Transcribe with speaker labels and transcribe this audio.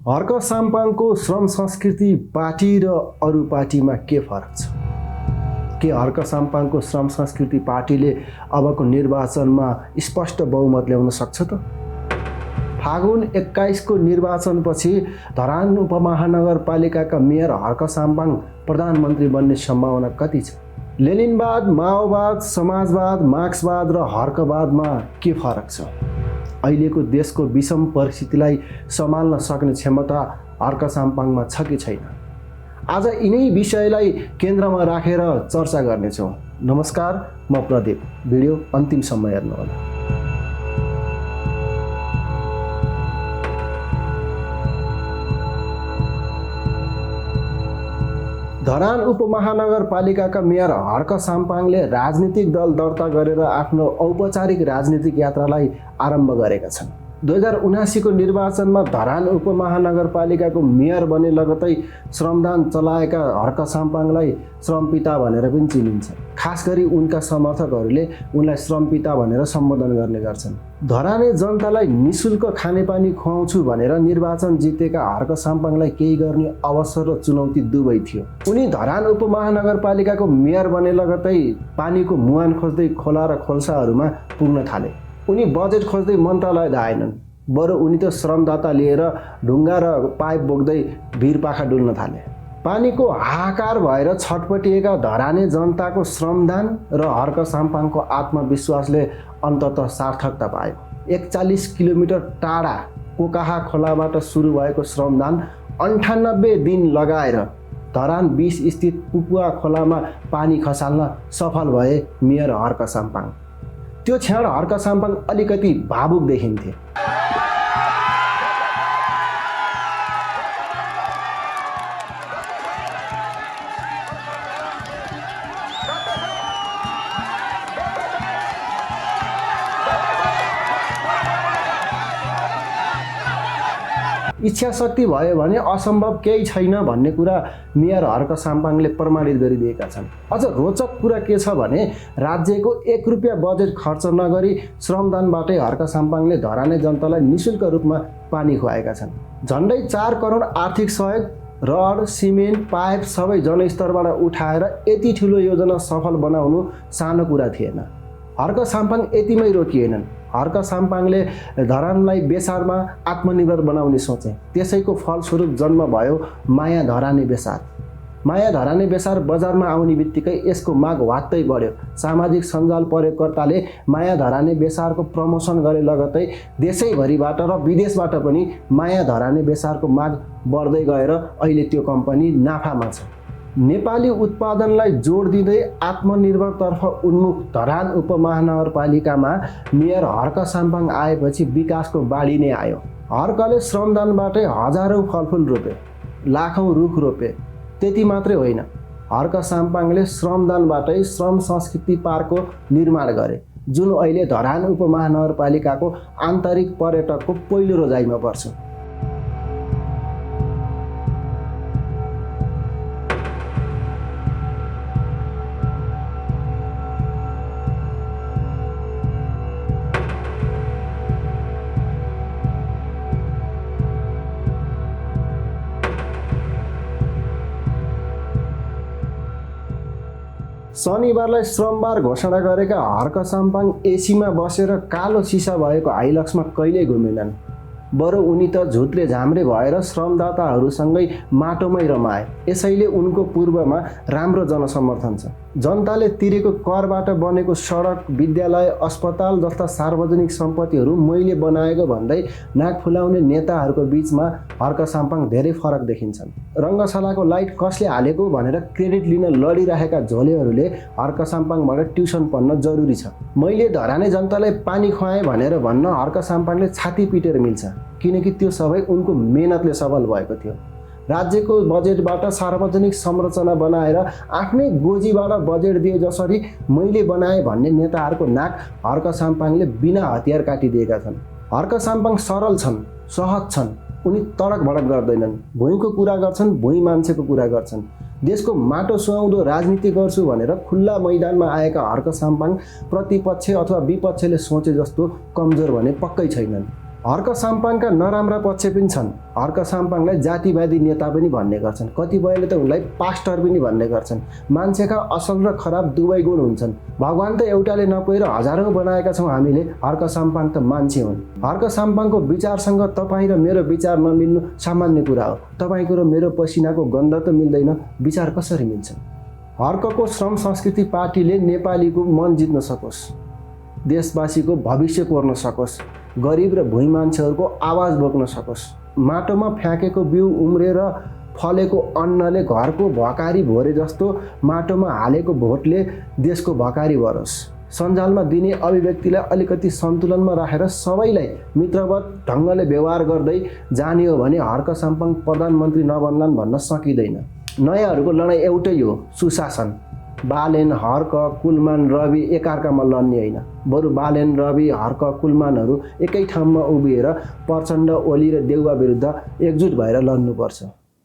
Speaker 1: हर्क साम्पाङको श्रम संस्कृति पार्टी र अरू पार्टीमा के फरक छ? के हर्क साम्पाङको श्रम संस्कृति पार्टीले अबको निर्वाचनमा स्पष्ट बहुमत ल्याउन सक्छ त? फागुन 21 को निर्वाचनपछि धरान उपमहानगरपालिकाका मेयर हर्क साम्पाङ प्रधानमन्त्री बन्ने सम्भावना कति छ? लेनिनवाद, माओवाद, समाजवाद, मार्क्सवाद र हर्कवादमा के फरक छ? अहिलेको देशको विषम परिस्थितिलाई सम्हाल्न सक्ने क्षमता हर्क साम्पाङमा छ कि छैन? आज यिनै विषयलाई केन्द्रमा राखेर चर्चा गर्नेछौँ। नमस्कार, म प्रदीप। भिडियो अन्तिमसम्म हेर्नुहोला। धरान उपमहानगरपालिकाका मेयर हर्क साम्पाङले राजनीतिक दल दर्ता गरेर आफ्नो औपचारिक राजनीतिक यात्रालाई आरम्भ गरेका छन्। 2079 को निर्वाचनमा धरान उपमहानगरपालिकाको मेयर बने लगतै श्रमदान चलाएका हर्क साम्पाङलाई श्रमपिता भनेर पनि चिनिन्छ। खास गरी उनका समर्थकहरूले उनलाई श्रमपिता भनेर सम्बोधन गर्ने गर्छन्। धराने जनतालाई निशुल्क खानेपानी खुवाउँछु भनेर निर्वाचन जितेका हर्क साम्पाङलाई केही गर्ने अवसर र चुनौती दुवै थियो। उनी धरान उपमहानगरपालिकाको मेयर बने लगतै पानीको मुहान खोज्दै खोला र खोल्साहरूमा पुग्न थाले। उनी बजेट खोज्दै मन्त्रालय धाएनन्, बरु उनी त श्रमदाता लिएर ढुङ्गा र पाइप बोक्दै भिरपाखा डुल्न थाले। पानीको हाहाकार भएर छटपटिएका धराने जनताको श्रमदान र हर्क साम्पाङको आत्मविश्वासले अन्ततः सार्थकता पायो। 41 किलोमिटर टाढा कोकाहा खोलाबाट सुरु भएको श्रमदान 98 दिन लगाएर धरान 20 स्थित पुपुवा खोलामा पानी खसाल्न सफल भए मेयर हर्क साम्पाङ। त्यो क्षण हर्क साम्पाङ अलिकति भावुक देखिन्थे। इच्छा शक्ति भयो भने असम्भव केही छैन भन्ने कुरा मेयर हर्क साम्पाङले प्रमाणित गरिदिएका छन्। अझ रोचक कुरा के छ भने राज्यको 1 रुपियाँ बजेट खर्च नगरी श्रमदानबाटै हर्क साम्पाङले धराने जनतालाई निशुल्क रूपमा पानी खुवाएका छन्। झन्डै 4 करोड आर्थिक सहयोग, रड, सिमेन्ट, पाइप सबै जनस्तरबाट उठाएर यति ठुलो योजना सफल बनाउनु सानो कुरा थिएन। हर्क साम्पाङ यतिमै रोकिएनन्। हर्क साम्पाङले धरानलाई बेसारमा आत्मनिर्भर बनाउने सोचे। त्यसैको फलस्वरूप जन्म भयो माया धराने बेसार। माया धराने बेसार बजारमा आउने बित्तिकै यसको माग वात्तै बढ्यो। सामाजिक सञ्जाल प्रयोगकर्ताले माया धराने बेसारको प्रमोसन गरे लगतै देशैभरिबाट र विदेशबाट पनि माया धराने बेसारको माग बढ्दै गएर अहिले त्यो कम्पनी नाफामा छ। नेपाली उत्पादनलाई जोड दिँदै आत्मनिर्भरतर्फ उन्मुख धरान उपमहानगरपालिकामा मेयर हर्क साम्पाङ आएपछि विकासको बाढी नै आयो। हर्कले श्रमदानबाटै हजारौँ फलफुल रोपे, लाखौँ रुख रोपे। त्यति मात्रै होइन, हर्क साम्पाङले श्रमदानबाटै श्रम संस्कृति पार्कको निर्माण गरे, जुन अहिले धरान उपमहानगरपालिकाको आन्तरिक पर्यटकको पहिलो रोजाइमा पर्छ। शनिबारलाई श्रमबार घोषणा गरेका हर्क साम्पाङ एसीमा बसेर कालो सिसा भएको हाइलक्समा कहिल्यै घुमेनन्। बरु उनी त झुत्रे झाम्रे भएर श्रमदाताहरूसँगै माटोमै रमाए। यसैले उनको पूर्वमा राम्रो जनसमर्थन छ। जनताले तिरेको करबाट बनेको सडक, विद्यालय, अस्पताल जस्ता सार्वजनिक सम्पत्तिहरू मैले बनाएको भन्दै नाक फुलाउने नेताहरूको बीचमा हर्क साम्पाङ धेरै फरक देखिन्छन्। रङ्गशालाको लाइट कसले हालेको भनेर क्रेडिट लिन लडिरहेका झोलेहरूले हर्क साम्पाङबाट ट्युसन पढ्न जरुरी छ। मैले धराने जनतालाई पानी खुवाएँ भनेर भन्न हर्क साम्पाङले छाती पिटेर मिल्छ, किनकि त्यो सबै उनको मेहनतले सफल भएको थियो। राज्यको बजेटबाट सार्वजनिक संरचना बनाएर आफ्नै गोजीबाट बजेट दिए जसरी मैले बनाएँ भन्ने नेताहरूको नाक हर्क साम्पाङले बिना हतियार काटिदिएका छन्। हर्क साम्पाङ सरल छन्, सहज छन्। उनी तडक भडक गर्दैनन्। भुइँको कुरा गर्छन्, भुइँ मान्छेको कुरा गर्छन्। देशको माटो सुहाउँदो राजनीति गर्छु भनेर खुल्ला मैदानमा आएका हर्क साम्पाङ प्रतिपक्ष अथवा विपक्षले सोचे जस्तो कमजोर भने पक्कै छैनन्। हर्क साम्पाङका नराम्रा पक्ष पनि छन्। हर्क साम्पाङलाई जातिवादी नेता पनि भन्ने गर्छन्, कतिपयले त उनलाई पास्टर पनि भन्ने गर्छन्। मान्छेका असल र खराब दुवै गुण हुन्छन्। भगवान् त एउटाले नपुगेर हजारौँ बनाएका छौँ हामीले, हर्क साम्पाङ त मान्छे हुन्। हर्क साम्पाङको विचारसँग तपाईँ र मेरो विचार नमिल्नु सामान्य कुरा हो। तपाईँको र मेरो पसिनाको गन्ध त मिल्दैन, विचार कसरी मिल्छन्? हर्कको श्रम संस्कृति पार्टीले नेपालीको मन जित्न सकोस्, देशवासीको भविष्य कोर्न सकोस्, गरिब र भुइँ मान्छेहरूको आवाज बोक्न सकोस्। माटोमा फ्याँकेको बिउ उम्रेर फलेको अन्नले घरको भकारी भोरे जस्तो माटोमा हालेको भोटले देशको भकारी भरोस्। सञ्जालमा दिने अभिव्यक्तिलाई अलिकति सन्तुलनमा राखेर सबैलाई मित्रवत ढङ्गले व्यवहार गर्दै जाने हो भने हर्क साम्पाङ प्रधानमन्त्री नबन्लान् भन्न सकिँदैन। नयाँहरूको लडाइँ एउटै हो, सुशासन। बालेन, हर्क, कुलमान, रवि एकअर्कामा लड्ने होइन, बरु बालेन, रवि, हर्क, कुलमानहरू एकै ठाउँमा उभिएर प्रचण्ड, ओली र देउवा विरुद्ध एकजुट भएर लड्नुपर्छ।